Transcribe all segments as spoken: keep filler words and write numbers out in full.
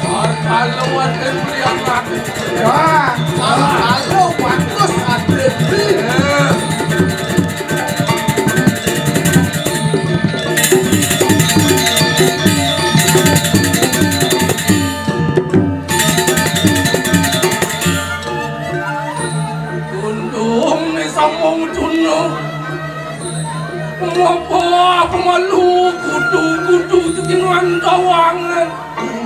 Wah, kalau ada yang laku. Wah, kalau, kalau bagus, ada. Gunung ni sambung tuna. Ngapa pemalu kudu-kudu tu dengan kawangan.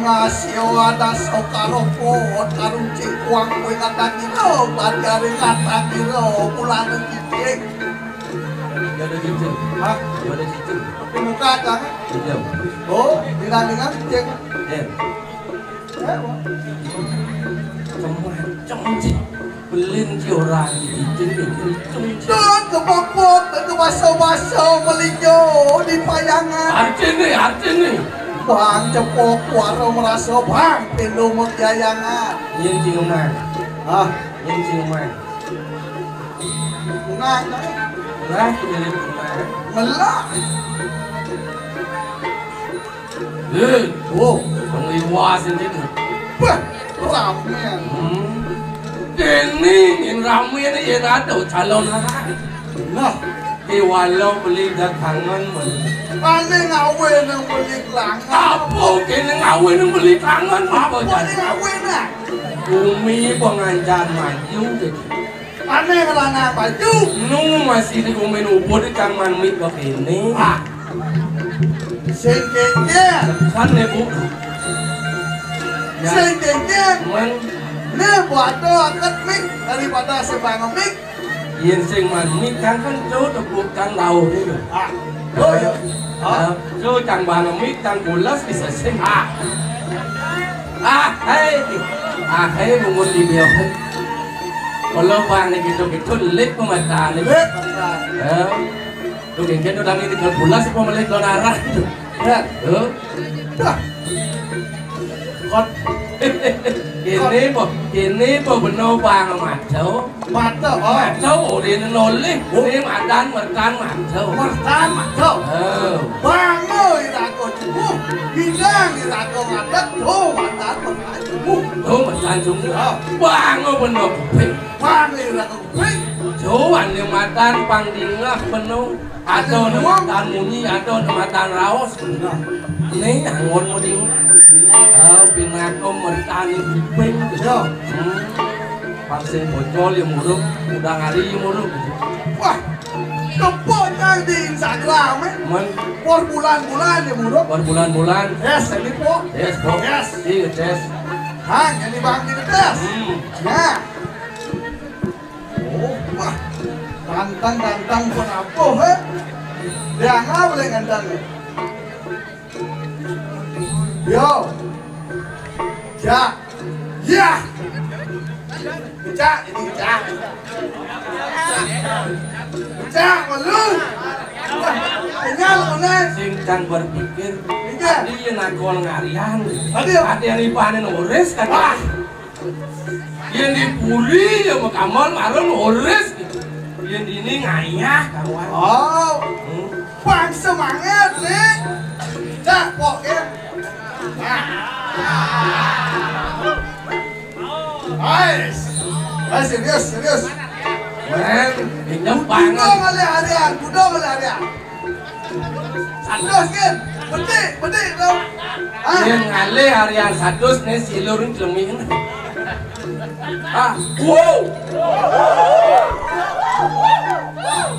Ngasio ada sokaro pot karung cingkuang kue kata kira, bajari kata kira, bulan cicing. Ada cicing. Hah? Ada cicing. Di muka ada. Iya. Oh, di dalam cicing. Eh. Macam-macam je. Belin je orang ni. Cicing ni kenceng je. Dah kebobot, dah kebaso-baso, melinjo di payangan. Artine, artine. Bang cepok kuaro meraso, bang pendo mekiayangan. Yen cing emang. Hah? Yen cing emang. Bunga, bunga. Lah, jadi bunga. Melah. Eh, oh, pengliwas ini tu. Wah, ramen. Hmm. Ini yang ramen ni, yang ada calon lah. Nah, di walau beli dagangan mana? Mana ngawe nang beli kelangan? Apa kena ngawe nang beli kelangan? Apa jadi ngawe nak? Bumi pengancan maju jadi. Ane ngelana baju. Nu masih di gumen ubud di taman mik begini. Ah. Sing kengkeng. Kan, Bu. Ya. Sing kengkeng. Men. Ne buat do angkat mik daripada sing bang mik. Yen sing man mik kan, kan tu tepuk kan lauh ni. Ah. Oh, ya. Ah. Su cang bana mik, cang pulas bisa sing. Ah. Ah, hai. Ah, hai, bungut di biok. Kalau bang ni gitu-gitu, lip pemata ni. Lip pemata. Eh. Tu kengkeng tu dami di pulas apa melek lo darah tu. Ya. Tu. Dah. Kot. Kene po, kene po beno bang maco. Maco, oh. Maco, ora nolih. Oh. Ni madan mertan maco. Mertan maco. Oh. Bango iraga cukup. Bidang iraga ngadeg. Oh, madan mertan cukup. Oh, mertan cukup. Oh. Bango beno kuping. Bango iraga kuping. Cuan ni madan pang dingeh beno. Ada ne matan munyi, ada ne matan raos. Nah. Ni anggon muding. Ah, pinaka mertani kuping. Ya. Hmm. Pang sing bocol ya muruk, udang hari ya muruk. Wah, tepuk nang di Instagram, eh. Men. Por bulan-bulan ya muruk. Por bulan-bulan. Yes, ini po. Yes, po. Yes. Iya, yes. Hang, ini bang kita tes. Hmm. Ya. Oh, wah. Ganteng-ganteng pun apa, he? Dia ngau boleh ganteng, he? Yo. Cak. Ya. Cak, ini cak. Cak, malu. Wah, tinggal mana? Sing kang berpikir, iya. Tadi yang nakon ngarian. Tadi apa? Ada yang ipanin uris, kan? Wah. Yén di puri ya makamal marun uris. Yén dini ngayah kawan. Oh. Hmm. Bang semangat, Dik. Dah, pokoknya. Nah. Nice. Nice, serius, serius. Men, pinjam. Kudu banget. Ngalih harian, kudu ngalih harian. Satus, Kin. Betik, betik tu. Hah? Yén ngalih harian satus né silur ni celemihin. Ah, wow.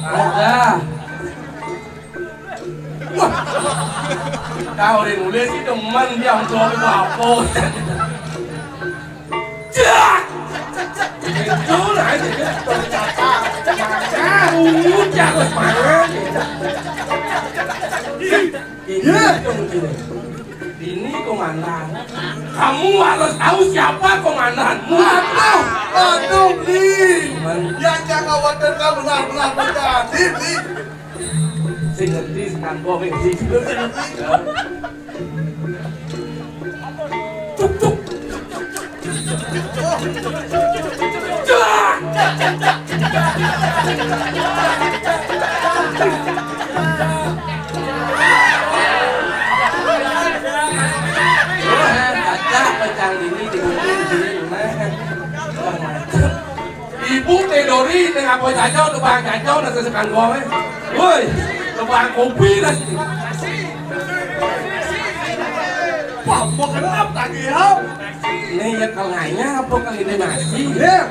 Ada. Wah. Kau rin mulai sih demen dia untuk apa? Cak! Itu lah aja dia. Ungu cak mangan. Ini komandan. Kamu harus tahu siapa komandanmu. Aduh, aduh, Bli. Yang jangan khawatir, benar-benar menjadi, Bli. Sing ngerti, sing kanggo, sing ngerti. Tuk, tuk. Ibu tiduri ning apa jajau, tukang jajau, nasi sekan gua, weh. Woi, tukang kopi lah. Wah, mau kenapa tadi, ha? Ini ya kalangnya apa kali ini nasi? Ya.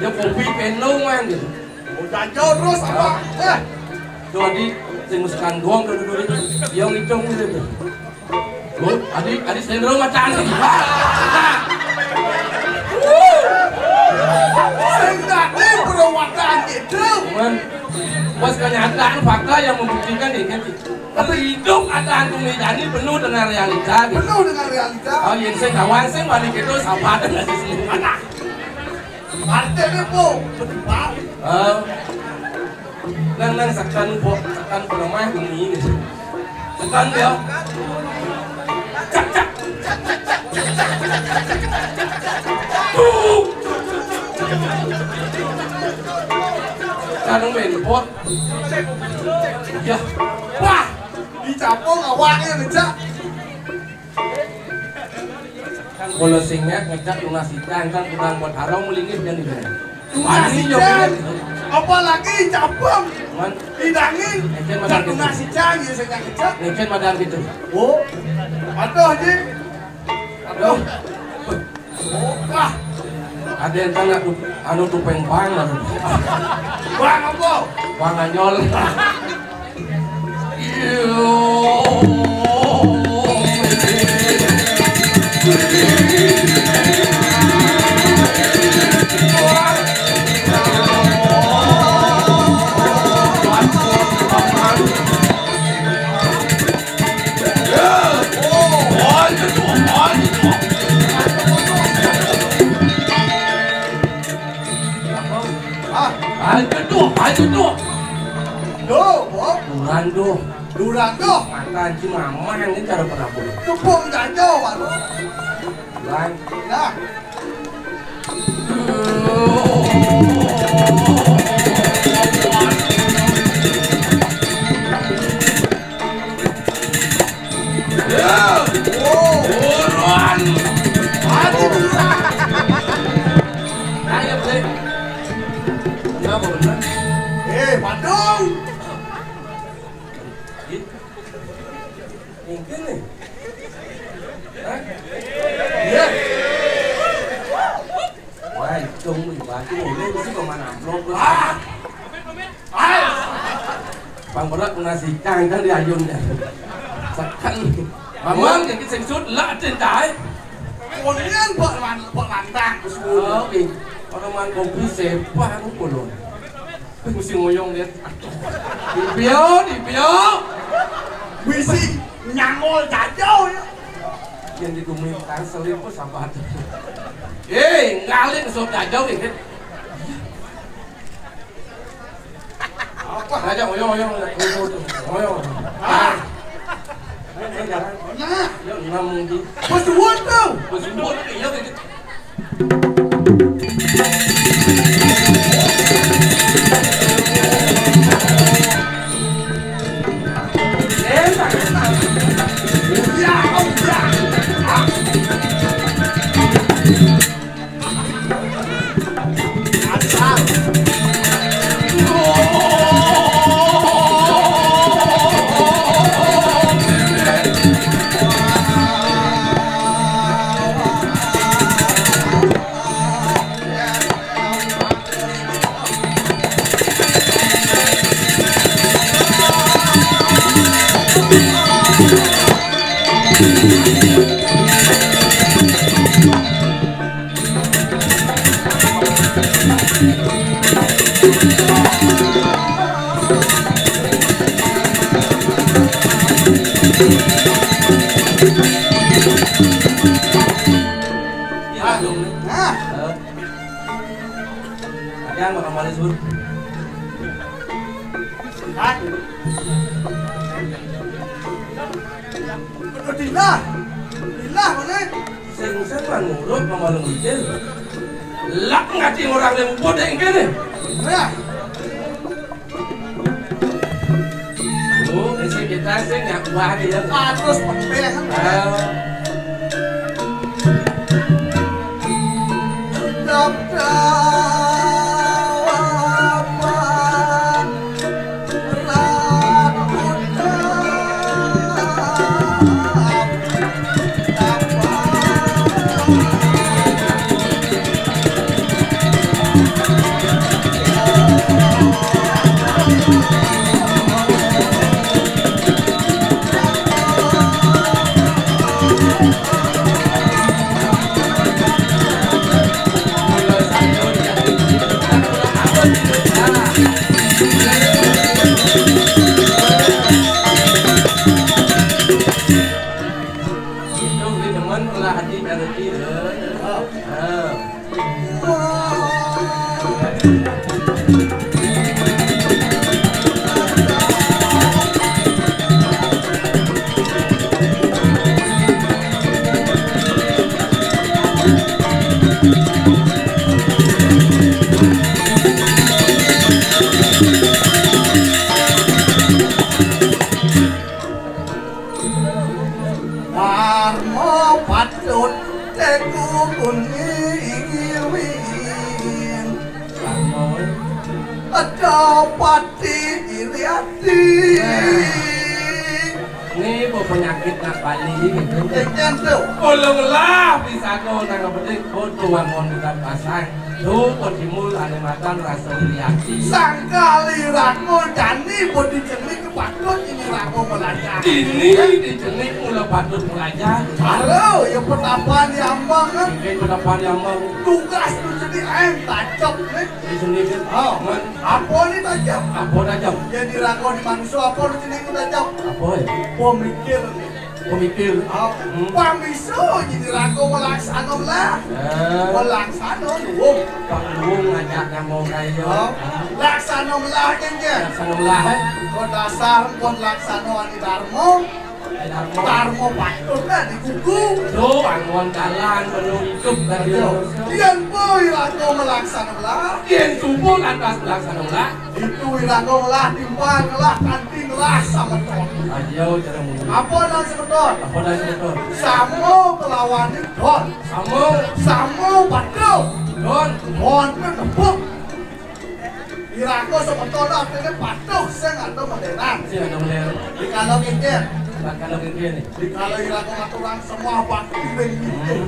Ya kopi penuh, man, gitu. Mau jajau terus apa? Ah. Eh. Jadi, sing sekan doang dulu dulu. Yang hitung gitu. Lu, adi, adi sendro macam ni. Sing tadi perawatan gitu. Cuman, bos, kenyataan fakta yang membuktikan ini kan. Tapi hidup ada antum ini penuh dengan realita. Gitu. Penuh dengan realita. Oh, yang saya kawan, saya balik itu sahabat dengan sisi mana? Artinya, Bu, betul, Pak. Oh. Nang, nang, sekan, Bu, sekan pelemah ini. Sekan dia. Cak, cak. Tuh. Sekarang main, Bu. Ya. Wah, dicapung awaknya, Cak. Kalau sing ngejak lunas ikan kan kurang buat haram melingis dan ini. Lunas ikan. Apalagi capung. Man. Hidangin. Ejen madan gitu. Lunas ikan ya sing ngejak. Ejen madan gitu. Oh. Aduh, Ji. Aduh. Oh, wah. Ada yang tanya tuh, anu tupeng bang. Bang apa? Bang Anyol. Hah? Ayo tuh, ayo tuh. Duh, Bob. Duran tuh. Duran tuh. Mata anjing mamah yang ini cara pernah boleh. Tepung jajau, Pak. Duran. Nah. Buruan. Ayo, Bre. Kenapa bener? Eh, Padung. Mungkin nih. Hah? Iya. Wah, itu batu ini mesti kemana amplop. Ah! Ah! Bang berat nasi cangkang di ayun ya. Sekan. Mamang jadi sing sud lah cintai. Kemudian buat lan-, buat lantang. Oh, oke. Orang man kopi sepah aku pulun. Mesti ngoyong dia. Aduh. Dipio, dipio. Bisi nyangol jajau ya. Yang di gumi tangsel itu sabar. Eh, ngalin sop jajau ini. Apa? Aja ngoyong, ngoyong, ngoyong. Ngoyong. Ah. Ayo, ayo, jalan. Mana? Ya, enam mungkin. Bos buat tuh. Bos buat, iya, gitu. Nah. Yang bakal malas, Bur. Hah? Bener, Dina. Dina, mana? Sing-sing lah nurut sama lu, Cil. Lak ngati orang yang bodeng kene. Nah. Oh, isi kita sih nggak kuat ya. Ah, terus pempek kan. Ah. Itu di demen lah hati karo dia. Ah. Warna patut teku kuning. Ada pati iri ati. Ini penyakit nak Bali gitu. Jangan tuh. Ulung lah bisa kau nang penting foto wangon kita pasang. Tuh, kok timbul ane matan rasa iri ati. Sangkali raku jani bodi cenik patut ini raku belajar. Ini di cenik mula patut belajar. Halo, ya petapaan ya ambang kan? Ini petapaan ya ambang. Tugas tu cenik ae tajam nih. Di cenik kan? Oh, man. Apa nih tajam? Apa tajam? Jadi raku di manusia apa tu cenik itu tajam? Apa ya? Pemikir nih. Pemikir. Oh, hmm. Pang bisa jadi raga melaksana lah. Ya. Melaksana luwung. Pang luwung ngajak nyambung kaya. Oh. Laksana melah kan je. Laksana melah, eh. Kau dasar pun laksana ani dharma. Eh, dharma. Dharma patut lah digugu. Tuh, anggon dalan penuh hidup dari manusia. Dian boy raga melaksana melah. Dian subuh lantas melaksana melah. Itu iraga ngelah timpal, ngelah kanti, ngelah sameton. Ayo, cara mulu. Apa nang sameton? Apa nang sameton? Sama kelawan don. Sama. Sama patuh. Don. Don ke tepuk. Iraga sameton artinya patuh, sing ada melenan. Sing ada melenan. Di kalau kincir. Di kalau kincir nih. Dikala iraga ngaturang semua bakti ring nitih.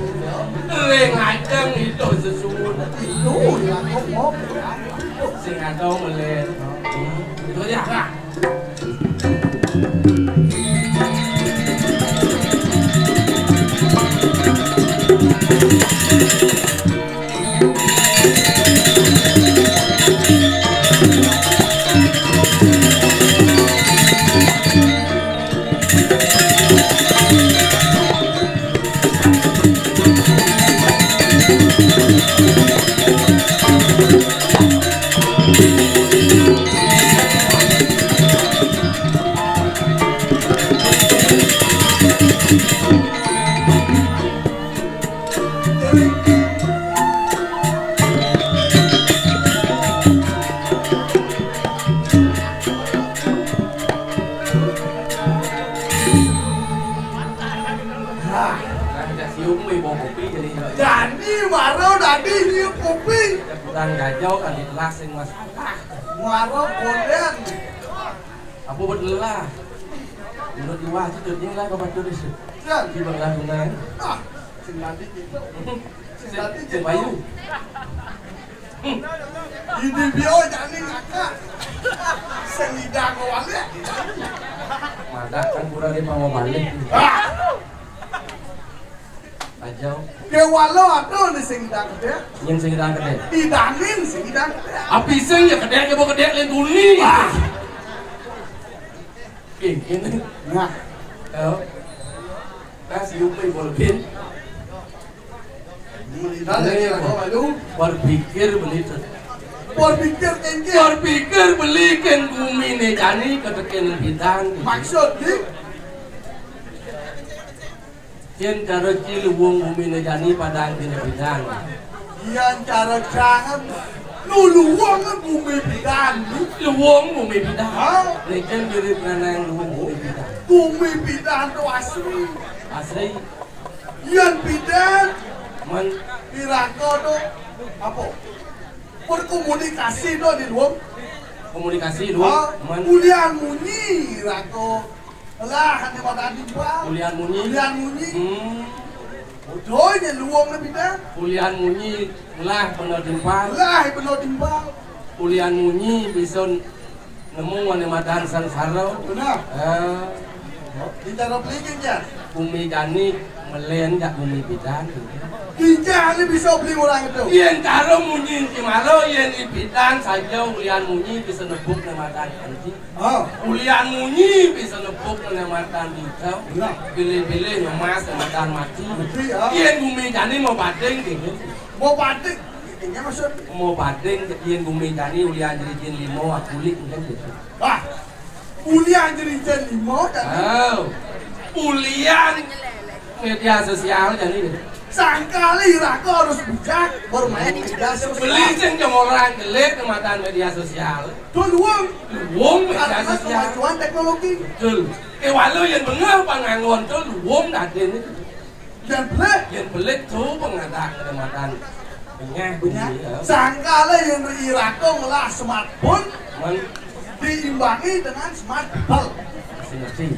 Ring ajeng itu sesuwun. Itu iraga mau. Sing ada melet. Hmm, itu ya. Nah. Tang gajau kan ditelah sing masalah. Muaro gonden. Apa buat lelah? Menurut Iwah itu jadilah bapak tulis. Kan? Di banglah tunai. Ah, sing tadi gitu. Sing tadi gitu. Bayu. Ini bio jani ngakak. Sing lidah kau balik. Madak kan kurang dia mau balik. Ah! Aja. Kewalo ada ni sing idang gede. Yang sing idang gede. Idangin sing idang gede. Api sing ya gede aja mau gede lain tuni. Wah. Ini. Nah. Tahu? Nah, si Upi boleh bin. Berpikir beli tu. Berpikir kengke. Berpikir beli keng bumi ne jani keteken bidang. Maksud ni? Yen cara ci luwung bumi ne jani padang dine bidang. Yan cara jangan lu luwung bumi bidang. Luwung bumi bidang. Ha? Leken diri pranang luwung bumi bidang. Bumi bidang tu asli. Asli. Yan bidang. Man. Pirangka tu apa? Berkomunikasi tu di luwung. Komunikasi luwung. Ha? Man. Ulian munyi rangka. Lah, ane madan timpal. Ulian munyi. Ulian munyi. Hmm. Bodohnya luwung ne bidang. Ulian munyi lah bener timpal. Lah bener timpal. Ulian munyi bisa nemu ane madan sangsara. Benar. Eh. Di cara beli kan ya? Bumi jani melen jak bumi bidang. Ginjal ni bisa beli orang itu. Yen cara munyi ki malo yen ipidan saja ulian munyi bisa nebuk ne madan kanti. Oh. Ulian munyi bisa nepuk kena matan bintang. Benar. Pilih-pilih ngemas kena matan mati. Betul, ya. Yen bumi jani mau bading gitu. Mau bading? Intinya maksud? Mau bading, yen bumi jani ulian jerijin limo, akulik kan gitu. Wah, ulian jerijin limo, jani. Oh. Ulian media sosial jani gitu. Sangkali raka harus bijak bermain media sosial. Beli sing cuma orang jelek kena matan media sosial. Betul, luwung. Luwung media sosial. Karena kemajuan teknologi. Betul. Kewala yang bengah panganggon tu luwung dadin itu. Yang belik. Yang belik tu pengadak kena matan. Bengah. Bengah. Iya. Sangkala yang iraka ngelah smartphone. Man. Diimbangi dengan smart people. Sing ngerti.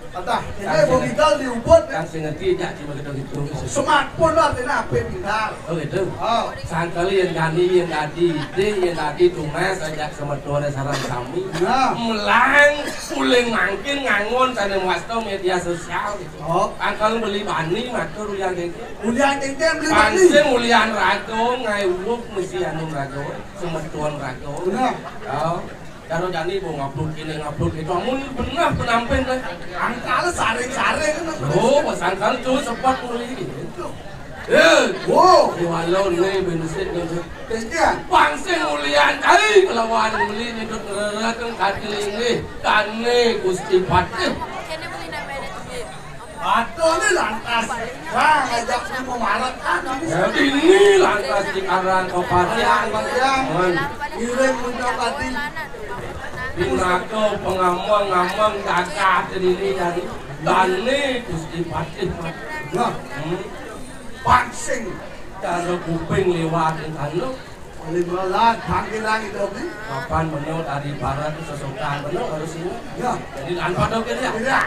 Adah, ini kan mau sing ngerti. Tinggal diubut. Kan sing ngerti jak cuma gitu-gitu. Smartphone lah artinya apa pintar. Oh gitu. Oh. Sangkal yang tadi, yang tadi, deh, yang tadi tumas ajak sama tuan sarang kami. Nah. Melang, uling mangkin ngangon sana wasta media sosial gitu. Oh. Angkal beli bani matur ulian kengke. Ulian kengke beli bani. Pansing ulian raga ngai uwuk mesti anu raga, semeton raga. Nah. Oh. Karo jani mau ngupload kene ngupload itu amun bener penampil deh. Angkal saring-saring. Oh, pas angkal tu sempat mulai gitu. Eh, wow. Di walau ni bensin gitu. Kesian. Pansing ulian cai kelawan beli nyedot ngerereteng kaki linggih. Kane Gusti Patih. Aduh, ni lantas. Wah, ngajak semua maret kan. Ya, ini lantas di karang kepatihan. Kepatihan. Man. Ngiring muncul tadi. Pinaka pengamang-amang gagah diri dan dane Gusti Patih. Nah. Hmm. Pansing. Cara kuping liwat di sana. Paling melat, panggilan itu, Bi. Kapan bener tadi barat itu sesukan bener harus ini. Ya. Jadi tanpa dong ya. Tidak.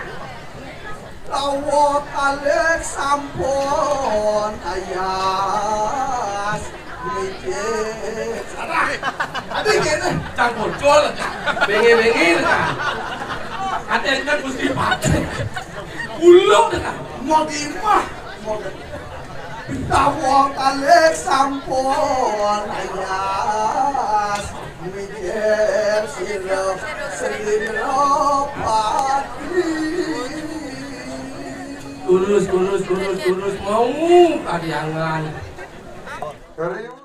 Lawa kalih sampun ayas mikir. Salah. Tadi kene. Cang bocor. Bengi-bengi kan. Ada yang kan Gusti Patih. Ulung kan. Mau gimah. Mau Tawa kalih sampun ayas mikir sira sendiri pati. Kurus, kurus, kurus, kurus, mau kadiangan. Serius?